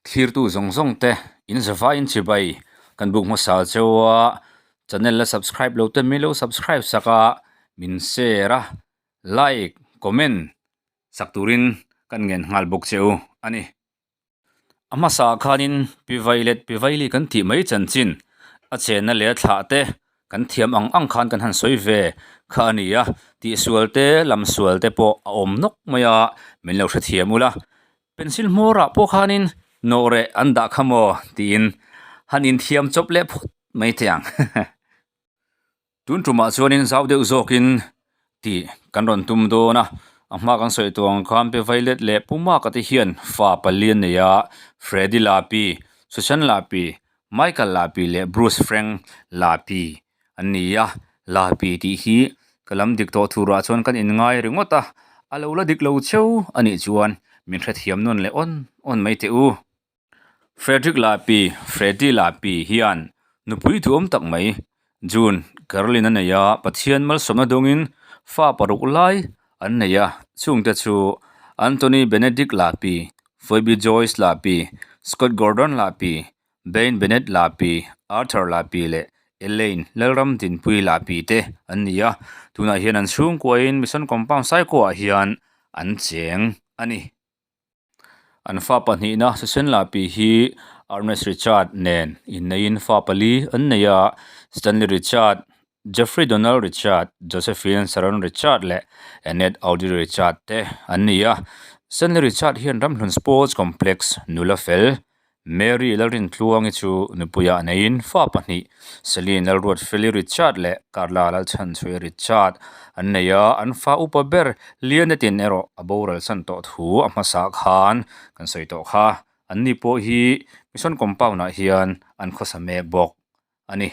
Thlirtu zawng zawng te in zavaiin chibai kan buk hmasa cheu a, channel la subscribe lo te min lo subscribe sak a, min share a, like, comment sak turin kan ngen nghal bawk cheu a ni. A hmasa ah khanin Pi Violet Pi Vaili kan tih mai chanchin a chenna leh a thlah te kan thiam ang ang khan kan han sawi ve kha a ni a, tihsual te lam sual te pawh a awm nawk mai a, min lo hrethiam ula. Pencil hmawrah pawh khanin nawhreh an dah kha maw tiin han inthiam chawp leh phawt mai teh ang. Tun tumah chuanin zau deuh zawkin tih kan rawn tum dawn a, a hma kan sawi tawh ang khan Pi Violet leh Pu Mark-a te hian fa pali an nei a, Freddy Lapi, Susan Lapi, Michael Lapi leh Bruce Frank Lapi an ni a, Lapi tih hi ka lam dik tawh turah chuan kan inngai ringawt a, a lo la dik lo cheu a nih chuan min hrethiam nawn leh awn awn mai teh u. Frederick Lapi, Freddy Lapi, hian nupui duhawm tak mai June Caroline a nei a, Pathian malsawmna dawngin fa paruk lai an nei a, chungte chu Anthony Benedict Lapi, Phoebe Joyce Lapi, Scott Gordon Lapi, Bain Bennett Lapi, Arthur Lapi leh Elaine Lalram Dinpui Lapi te an ni a, tunah hian an chhungkuain Mission Compound Saikawah hian an cheng a ni. An fa pahnihna Susan Lapi hi Ernest Richard nen inneiin fa pali an nei a, Stanley Richard, Jeffrey Donald Richard, Josephine Sharon Richard leh Annette Audrey Richard te an ni a. Stanley Richard hian Ramhlun Sports Complex nula fel Mary Lalrintluangi chu nupuiah neiin fa pahnih, Celine Lalruatfeli Richard leh Carla Lalchhanchhuia Richard an nei a, an fa upa ber Lianetin erawh a boral chan tawh thu a hmasa khan kan sawi tawh kha. Anni pawh hi Mission Compound-ah hian an khawsa mek bawk a ni.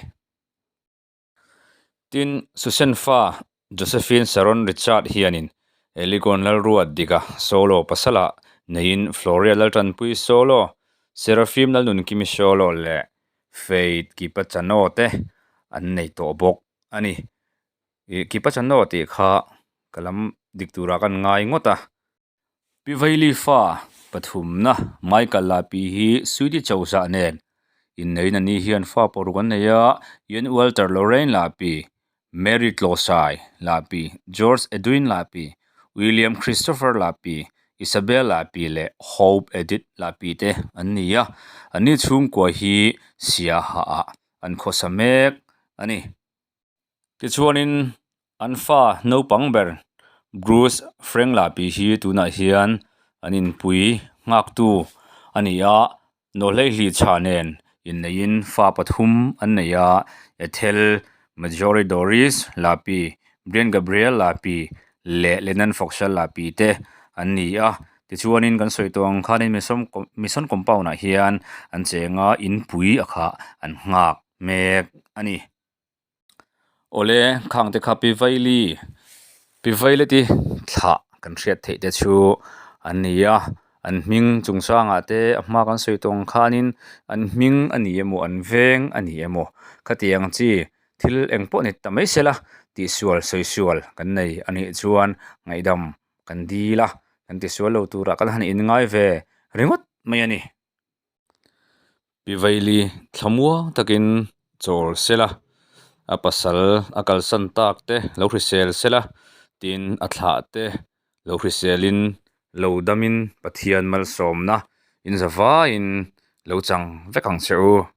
Tin, Susan fa Josephine Sharon Richard hianin Eligon Lalruat dika solo pasala neiin Floria Laltanpui solo, Seraphim Lalnunkimi solo leh Faith Kipachano te an nei tawh bawk a ni. Ih Kipachano tih kha ka lam dik turah kan ngai ngawt a. Pi Vaili fa pathumna Michael Lapi hi Suidi Chauza nen inneiin a ni hian fa paruk an nei a, Ian Walter Lorraine Lapi, Mary Tlawsai Lapi, George Edwin Lapi, William Christopher Lapi, Isabel Lapi leh Hope Edith Lapi te an ni a, anni chhungkua hi Siaha ah an khawsa mek a ni. Tichuanin an fa naupang ber Bruce Frank Lapi hi tunah hian an inpui nghaktu a ni a, Nawhleihli chha nen inneiin fa pathum an nei a, Ethel Marjorie Doris Lapi, Brian Gabriel Lapi leh Lennon Foxell Lapi te an ni a. Tichuanin kan sawi tawh ang khanin Mission Compound ah hian an cheng a, inpui a khah an nghak mek a ni. Awle khang te kha Pi Vaili Pi Vaileti thlah kan hriat theih te chu an ni a an hming chung sangah te a hma kan sawi tawh ang khanin an hming a ni emaw an veng a ni emaw khatiang chi thil eng pawh ni ta mai sela tihsual sawi sual kan nei a nih chuan ngaihdam kan dil a kan tisual lo turah kan han inngai ve ringawt mai a ni. Pi Vaili thlamuang takin chawl sela, a pasal a kalsan tak te lo hrisel sela, tin a thlah te lo hriselin lo damin Pathian malsawmna in zavaiin lo chang vek ang che u.